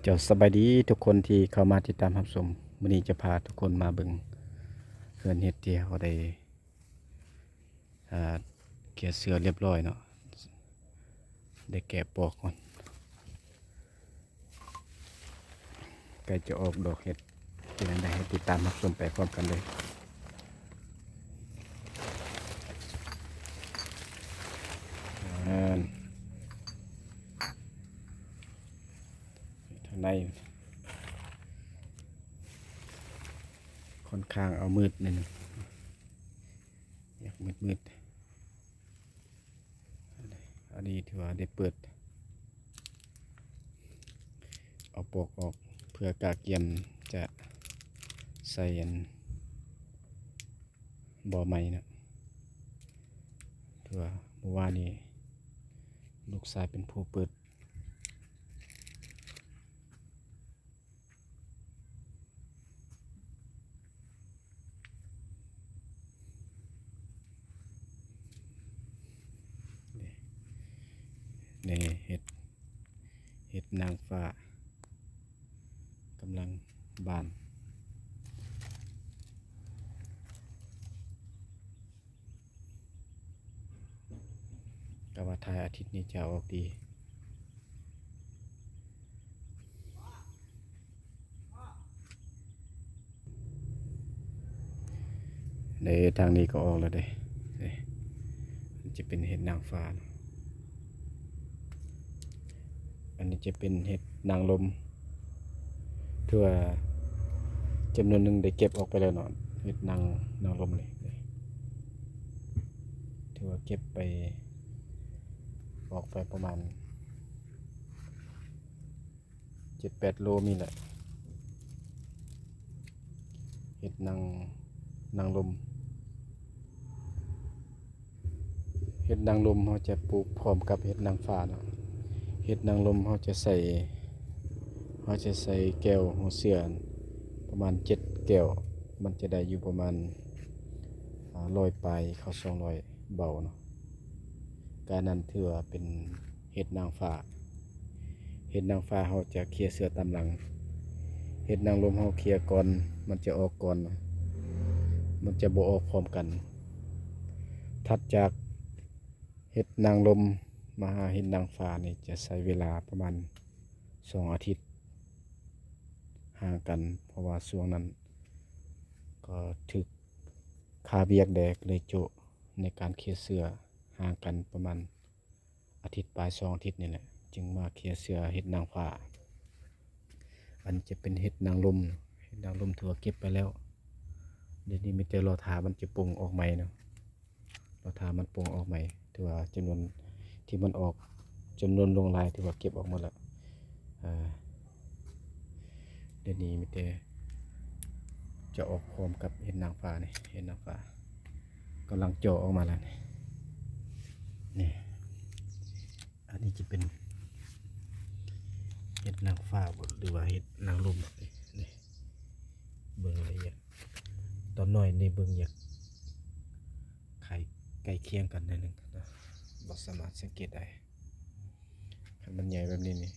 ເຈົ້າ ສະບາຍດີທຸກຄົນທີ່ເຂົ້າມາຕິດຕາມຮັບຊົມ. ມື້ນີ້ຈະພາທຸກຄົນມາເບິ່ງເຮືອນເຮັດທີ່ເຮົາໄດ້ ອ່າ ເຄຍເຊື້ອລຽບຮ້ອຍເນາະ, ໄດ້ແກະປອກກ່ອນ. ໃກ້ຈະອອກດອກເຫັດ ເປັນຈັ່ງໃດ ໃຫ້ຕິດຕາມຮັບຊົມໄປພ້ອມກັນເລີຍ. ທາງໃນ ຂ້ອນຂ້າງເອົາມືດໜຶ່ງ ຢາກມືດໆ. ອັນນີ້ຖືວ່າໄດ້ເປີດເອົາປອກອອກ ເພື່ອກະກຽມຈະໃສ່ອັນບໍ່ໃໝ່ເນາະ. ຖືວ່າມື້ວານນີ້ລູກຊາຍເປັນຜູ້ເປີດ. ນີ້ເຫັດ ເຫັດນາງຟ້າກຳລັງບານ. ກະວ່າທ້າຍອາທິດນີ້ຈະອອກດີ. ເດ້ ທາງນີ້ກໍອອກແລ້ວເດ້. ນີ້ ມັນຈະເປັນເຫັດນາງຟ້າເນາະ. ອັນນີ້ຈະເປັນເຫັດນາງລົມ ຖືວ່າຈຳນວນໜຶ່ງໄດ້ເກັບອອກໄປແລ້ວເນາະ. ເຫັດນາງ ນາງລົມນີ້ ຖືວ່າເກັບໄປ ອອກໄປປະມານເຈັດແປດໂລນີ້ແຫຼະ. ເຫັດນາງ ນາງລົມ ເຫັດນາງລົມເຮົາຈະປູກພ້ອມກັບເຫັດນາງຟ້າເນາະ. ເຫັດນາງລົມເຮົາຈະໃສ່ ເຮົາຈະໃສ່ແກ້ວຫົວເຊື້ອປະມານເຈັດແກ້ວ ມັນຈະໄດ້ຢູ່ປະມານ ອາ ຮ້ອຍປາຍເຂົ້າສອງຮ້ອຍເບົາເນາະ. ການນັ້ນຖືວ່າເປັນເຫັດນາງຟ້າ. ເຫັດນາງຟ້າເຮົາຈະເຄຍເຊື້ອຕາມຫຼັງ. ເຫັດນາງລົມເຮົາເຄຍກ່ອນ ມັນຈະອອກກ່ອນ ມັນຈະບໍ່ອອກພ້ອມກັນ. ຖັດຈາກເຫັດນາງລົມມາຫາເຫັດນາງຟ້ານີ້ ຈະໃຊ້ເວລາປະມານສອງອາທິດຫ່າງກັນ, ເພາະວ່າຊ່ວງນັ້ນກໍຖືກຄາວຽກແດ່ ເລີຍໂຈະໃນການເຄຍເຊື້ອຫ່າງກັນປະມານ ອາທິດປາຍ ສອງອາທິດນີ້ແຫຼະ ຈຶ່ງມາເຄຍເຊື້ອເຫັດນາງຟ້າ. ອັນຈະເປັນເຫັດນາງລົມ, ເຫັດນາງລົມຖືວ່າເກັບໄປແລ້ວ. ດຽວນີ້ມີແຕ່ລໍຖ້າມັນຈະປົ່ງອອກໃໝ່ເນາະ, ລໍຖ້າມັນປົ່ງອອກໃໝ່. ຖືວ່າຈຳນວນທີ່ມັນອອກ ຈຳນວນຫຼວງຫຼາຍຖືວ່າເກັບອອກໝົດແລ້ວ. ອາ ດຽວນີ້ມີແຕ່ຈະອອກພ້ອມກັບເຫັດນາງຟ້ານີ້, ເຫັດນາງຟ້າກຳລັງເຈາະອອກມາແລ້ວນີ້. ນີ້ ອັນນີ້ຈະເປັນເຫັດນາງຟ້າບໍ ຫຼືວ່າເຫັດນາງລົມນີ້. ເບິ່ງລະອຽດ ຕອນນ້ອຍນີ້ເບິ່ງຢາກຄ້າຍໃກ້ຄຽງກັນໜ້ອຍໜຶ່ງນະ, ບໍ່ສາມາດສັງເກດໄດ້. ຄັນມັນໃຫຍ່ແບບນີ້ນີ້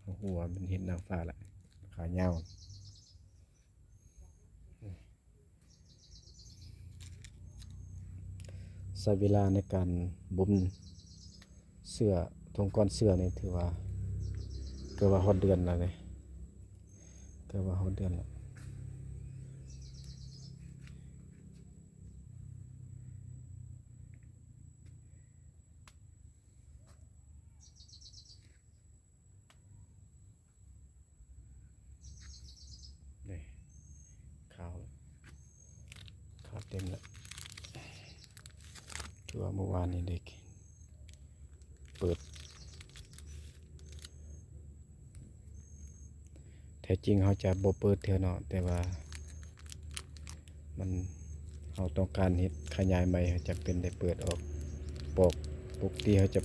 ເຮົາຮູ້ວ່າມັນເຫັດນາງຟ້າລະ, ຂາຍາວ. ໃຊ້ເວລາໃນການບົ່ມເຊື້ອ, ຖົງກ້ອນເຊື້ອນີ້ຖືວ່າ ເກືອບວ່າຮອດເດືອນແລ້ວເດ້, ເກືອບວ່າຮອດເດືອນແລ້ວ. ນີ້ ຂາວ ຂາວເຕັມແລ້ວ. ຄືວ່າມື້ວານນີ້ເດັກເປີດ, ແທ້ຈິງເຮົາຈະບໍ່ເປີດເທື່ອເນາະ, ແຕ່ວ່າ ມັນ ເຮົາຕ້ອງການເຮັດຂະຫຍາຍໃໝ່ ເຮົາຈຳເປັນໄດ້ເປີດອອກ ປອກ ປົກກະຕິເຮົາຈະ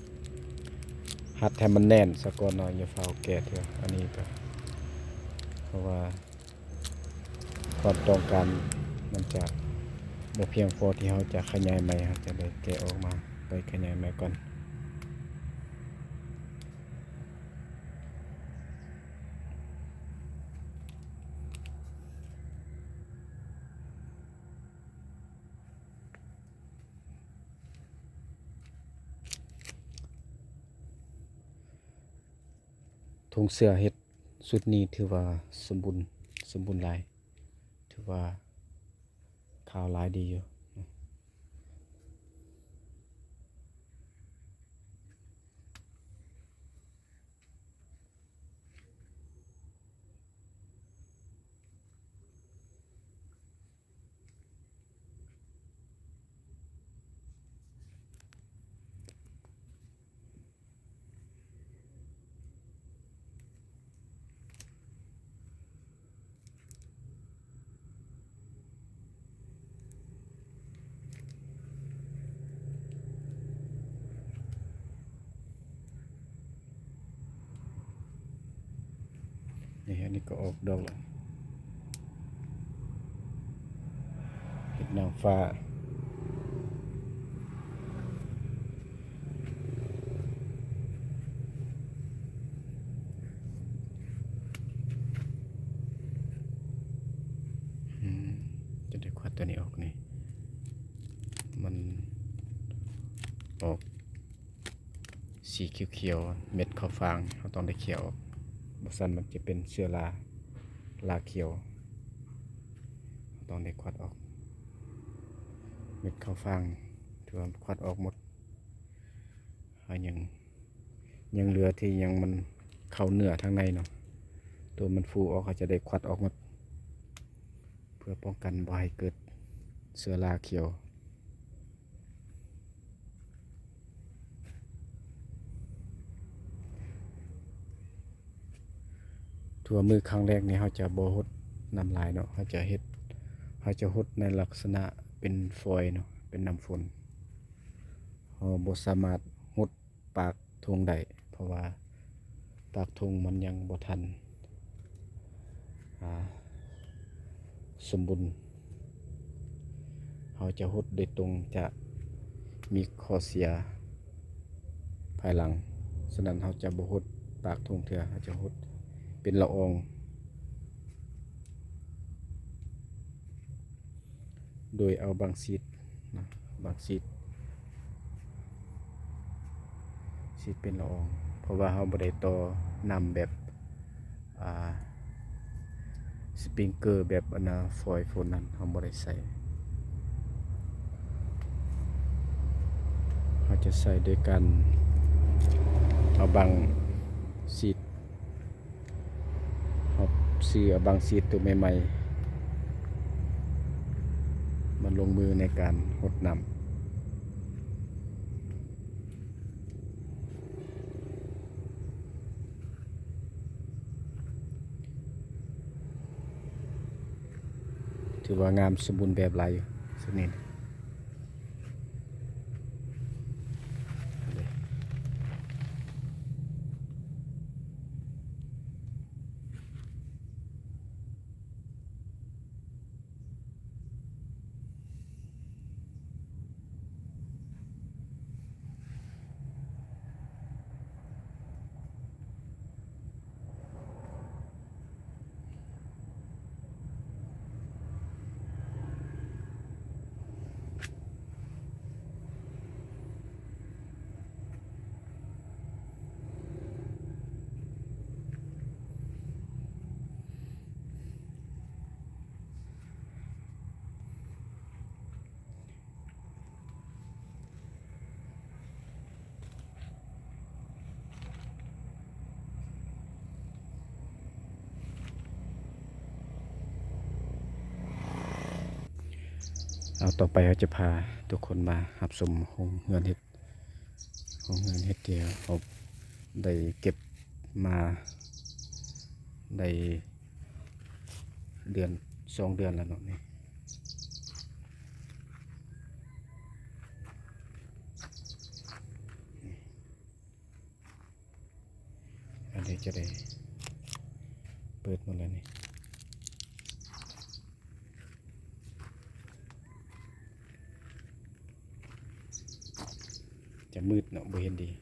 ຮັດໃຫ້ມັນແໜ້ນສາກ່ອນເນາະ, ຢ່າຟ້າວແກະເທື່ອ. ອັນນີ້ກະ ເພາະວ່າຄວາມຕ້ອງການມັນຈະບໍ່ພຽງພໍທີ່ເຮົາຈະຂະຫຍາຍໃໝ່, ເຮົາຈະໄດ້ແກະອອກມາໄປຂະຫຍາຍໃໝ່ກ່ອນ. ເ ທຸງເສື້ອເຮັດຊຸດນີ້ຖືວ່າສົມບູນ, ສົມບູນຫຼາຍ, ຖືວ່າຂາວຫຼາຍດີຢູ່. ນີ້ ອັນນີ້ກໍອອກດອກແລ້ວ ເຫັດນາງຟ້າ. ອືມ ຈະໄດ້ຄວັດຕົວນີ້ອອກນີ້ ມັນອອກສີຂຽວໆ ເມັດຂາວຟາງ ເຮົາຕ້ອງໄດ້ເຄຍອອກ ບໍ່ຊັ້ນມັນຈະເປັນເຊື້ອລາ ລາຂຽວ ເຮົາຕ້ອງໄດ້ຄວັດອອກ ເມັດຂາວຟາງ ຖືວ່າຄວັດອອກໝົດ ເຮົາຍັງ ຍັງເຫຼືອທີ່ຍັງມັນເຂົ້າເນື້ອທາງໃນເນາະ ຕົວມັນຟູອອກ ເຮົາຈະໄດ້ຄວັດອອກໝົດ ເພື່ອປ້ອງກັນບໍ່ໃຫ້ເກີດເຊື້ອລາຂຽວ. ຖ້ວມມືຄັ້ງແລກນີ້ ເຮົາຈະບໍ່ຫົດນ້ຳຫຼາຍເນາະ ເຮົາຈະເຮັດ ເຮົາຈະຫົດໃນລັກສະນະເປັນຟອຍເນາະ ເປັນນ້ຳຝົນ ເຮົາບໍ່ສາມາດຫົດ ປາກຖົງໄດ້ ເພາະວ່າປາກຖົງມັນຍັງບໍ່ທັນ ອ່າ ສົມບູນ ເຮົາຈະຫົດໂດຍຕົງຈະມີຂໍ້ເສຍພາຍຫຼັງ ສະນັ້ນເຮົາຈະບໍ່ຫົດປາກຖົງເທື່ອ ເຮົາຈະຫົດເປັນລະອອງ ໂດຍເອົາບາງຊີດເນາະ ບາງຊີດ ຊີດເປັນລະອອງ ເພາະວ່າເຮົາບໍ່ໄດ້ຕໍ່ນ້ຳແບບ ອ່າ ສະປຣິງເກີແບບອັນນ່າ ຟອຍຝົນນັ້ນ ເຮົາບໍ່ໄດ້ໃສ່ ເຮົາຈະໃສ່ໂດຍການເອົາບາງຊີດ ເຮົາຊື້ເອົາບາງຊີດໂຕໃໝ່ໆ ມາລົງມືໃນການຫົດນ້ຳ ຖືວ່າງາມສົມບູນແບບຫຼາຍຢູ່ ຊຸດນີ້. ເອົາ ຕໍ່ໄປເຮົາຈະພາທຸກຄົນມາຮັບຊົມໂຮງເຮືອນເຮັດ ໂຮງເຮືອນເຮັດທີ່ເຮົາໄດ້ເກັບມາໄດ້ເດືອນສອງເດືອນແລ້ວເນາະນີ້. ອັນນີ້ຈະໄດ້ເປີດໝົດແລ້ວນີ້ ຈະມືດເນາະ ບໍ່ເຫັນດີ. ເ